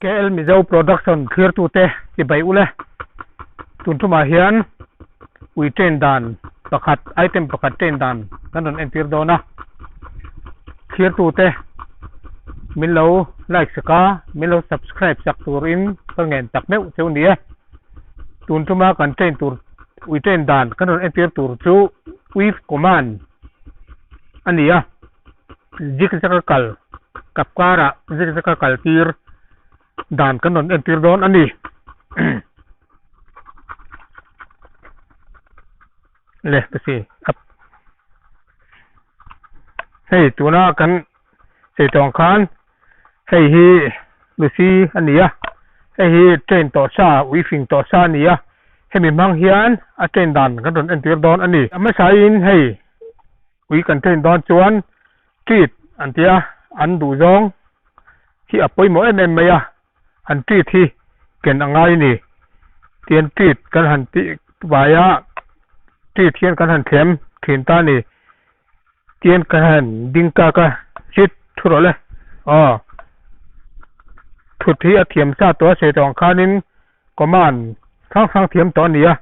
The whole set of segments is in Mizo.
KL Mizo Production thlirtute chibai ule. Tun tumah hian ui train dan pakhat item pakhat train dan kan rawn entir dawn a. Thlirtute min lo like sak a, min lo subscribe sak turin ka ngen tak meuh cheu ni e. Tun tuma kan train tur ui train dan kan rawn entir tur chu Weave Command a ni a. Zigzag a kal kap karah zigzag a kal tir dan kan rawn entir dawn a ni. Le ka si up hei tuna kan chei tawng khan hei hi Lucy a ni a hei hi train tawh sa ui fing tawh sa a ni a hemi hmang hian a train dan kan rawn entir dawn a ni. A hmasain hei. Ui kan train dawn chuan treat an ti a, an duh zawng hi a pawimawh em em mai a, an treat hi ken a ngai a ni. Tian treat kan han tih vai a, treat hian kan han thlem thin ta a ni. Tian kan han ding kak a, sit thu rawh le aw thut hi a thiam sa tawh a sawi tawh ang khanin command hrang hrang thiam tawh a ni a.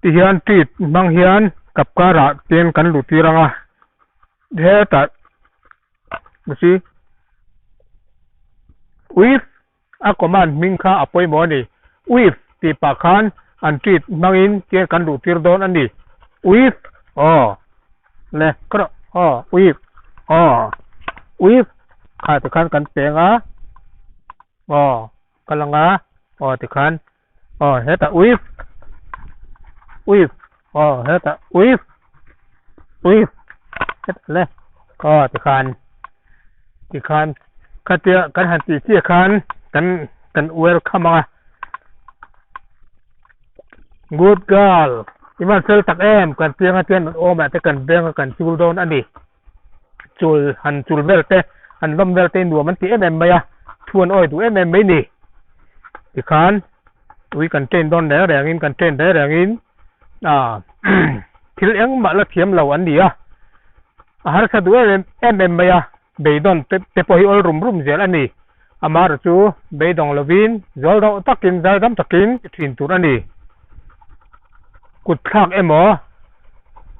Tihian treat hmang hian kap karah ten kan luh tir ang a, hetah si with a command hming kha a pawimawh a ni. With tih pah khan an treat hmangin tian kan luh tir dawn a ni. With aw le khaw aw with aw with kha tikhan kan peng a aw ka lang a aw tikhan aw hetah with with aw hetah with with hetah le aw tikhan tikhan khatia kan han tih chiah khan kan kan welcome ang a good girl i van fel tak em kan piang a tian an awm ah te kan beng a kan chul dawn a ni. Chul han chul vel te han lawm vel te nuam an ti em em mai a, thu an awi duh em em mai ni. Tikhan ui kan train dawn reng reng in kan train reng reng in ah thil engmah la thiam lo an ni a, a harsa duh em em em mai a, beidawn te te pawh hi awl rum rum zel a ni. Amaherawh chu beidawng lovin zual deuh takin zai dam takin ti thin tur a ni. Kut thlak emaw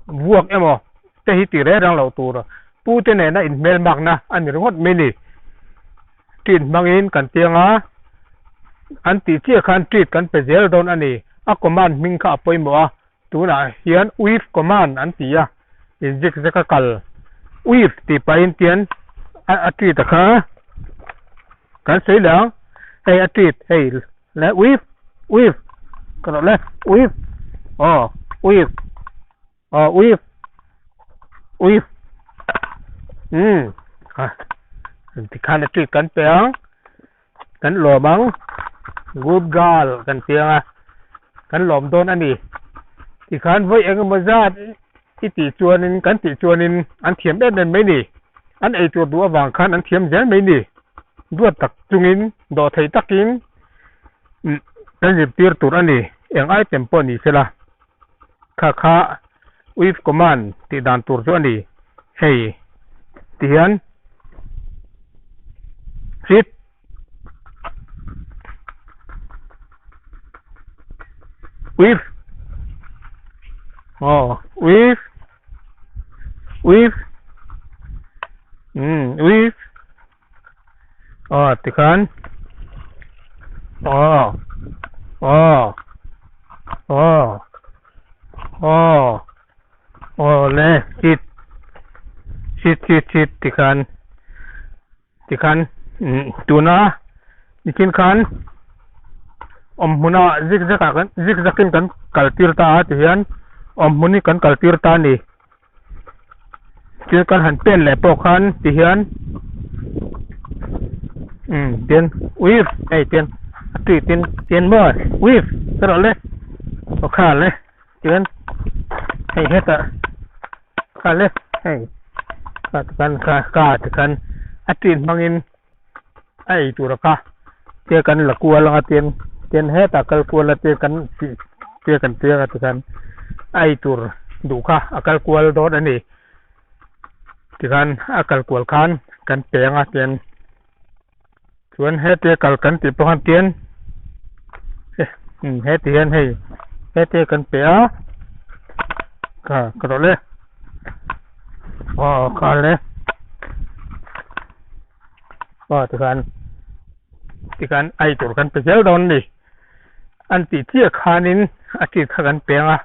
vuak emaw. te hi ti reng reng loh tur pu te nena inhmel makna a ni ringawt mai ni. Treat hmangin kan piang a, an tih chiah khan treat kan pe zel dawn a ni. A command hming kha a pawimawh a, tunah hian with command an ti a, in zik zek a kal with tih pahin tian a treat a kha kan sawi leh ang, hei a treat hei le with with ka rawh le with aw with. Aw ui ui umm a tikhan a treat kan pe ang kan lawm ang good girl kan piang a kan lawm dawn a ni tikhan vawi eng emaw zat i tih chuanin kan tih chuanin an thiam em em mai ni an eitur duh avang khan an thiam zel mai ni duat tak chungin dawhthei takin kan zirtir tur a ni eng item pawh ni sela. Kha kha with command tih dan tur chu a ni. Hei ti hian sit with aw with with umm with Aw tikhan aw aw aw aw aw le chit chit chit chit tikhan tikhan umm tuna nichin khan awm hmuna zik zak ah khan zik zak in kan kal tir ta a tihian awm hmun hi kan kal tir ta a ni. Thil kan han pen leh pawh khan ti hian umm tian uif hei tian a tui tin tian maw uif ka rawh le aw kha le tian hei hetah kha le hei kha tikhan kha kha tikhan a tui hmangin a ei tur a kha tia kan la kual anga tian tian hetah kal kual a tia kan tih tia kan tia nga tikhan a ei tur duh kha a kal kual dawn a ni tikhan a kal kual khan kan pe anga tian. Chuan hetia kal kan tih pawh khan tian heti hian hei hetia kan pe a ka ka rawlh e aw kal e aw tikhan tikhan a eitur kan pe zel dawn a ni an tih chiah khanin a tit kha kan peng a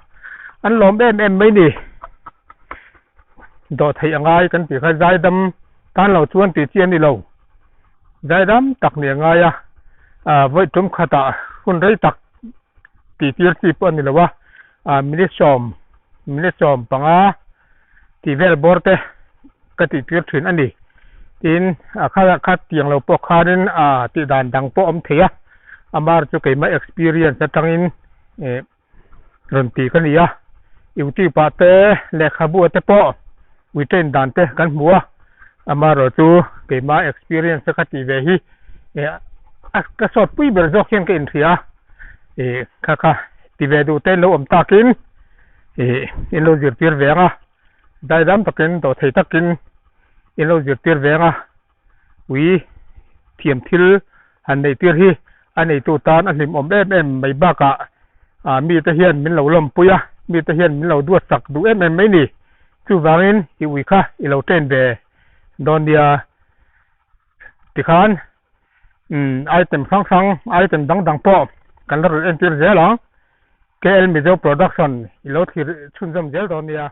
an lawm em em mai ni. Dawhtheih a ngai kan tih kha zaidam tan lo chuan tih chi a ni lo. Zaidam tak nih a ngai a, ah vawi tum khatah hun rei tak tih tir chi pawh a ni lo a, ah minute sawm, minute 15 tih vel bawr te ka tih tir thin a ni. Tin, a kha kha tiang lo pawh khanin ah tih dan dang pawh a awm thei a, amar chu keimah experience atangin eh. rawn tih ka ni a, youtube ah te lehkhabu ah te pawh ui train dan te kan hmu a, amaherawh chu keimah experience a ka tih ve hi eh a ka sawt pui ber zawk hian ka inhria a, ih kha kha ti ve duh te an lo awm takin ih in lo zirtir ve ang a, daidam takin dawhthei takin in lo zirtir ve ang a. Ui thiam thil han neih tir hi a neitu tan a hlimawm em em mai bakah ah mite hian min lo lawmpui a, mite hian min lo duat chak duh em em mai ni. Chuvangin i ui kha i lo train ve dawn nia. Tikhan umm item hrang hrang, item dang dang pawh kan la rawn entir zel ang. KL Mizo Production i lo thlir chhunzawm zel dawn nia.